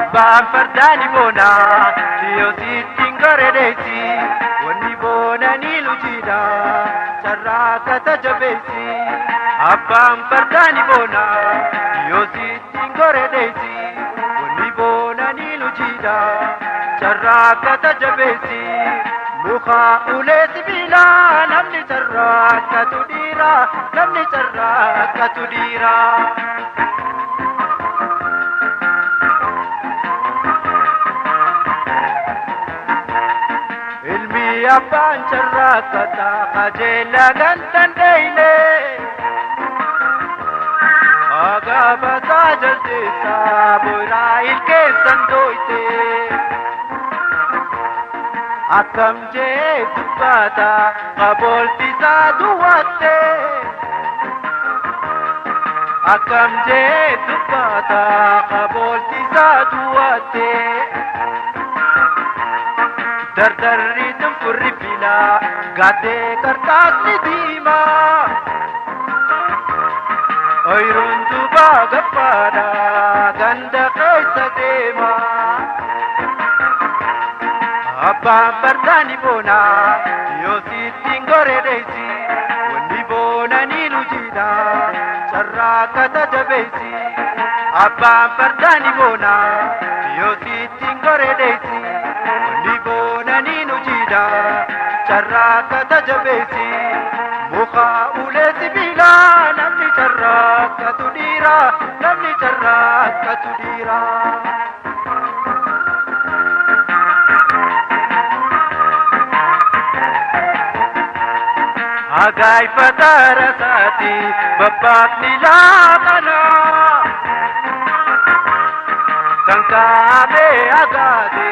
Abbaan fardaa ni boona dhiyoositti goredeessi wanni boonanii lujiidha carraa jabeessi. Abbaan fardaa ni boona dhiyoositti goredeessi wanni boonanii lujiidha carraa jabeessi. Muka ulee sibiilaa namni carraa dhiira namni carraa dhiira. Ilmi abbaan carraaqata qajeela gantan dheeyne. Agaabataa jaldeessaa boiraa ilkeessan dooyte. Akkam jee dubbata qabooltisaa duwwatte. Akkam jee dubbata qabooltisaa duwwatte. Dardarri tunfurri filaa gaaddee qarxaasni diimaa. Oyiruun duubaa gaffaadha ganda keessa deema. Abbaan fardaa ni boona dhiyoositti goredeessi wanni boonanii lujiidha carraa jabeessi. Abbaan fardaa ni boona dhiyoositti goredeessi wanni boonanii lujiidha carraa jabeessi. Muka ulee sibiilaa namni carraa dhiira namni carraa dhiira. Agaifata rasaati babbaaqni laaqana. Kan kaabee agaate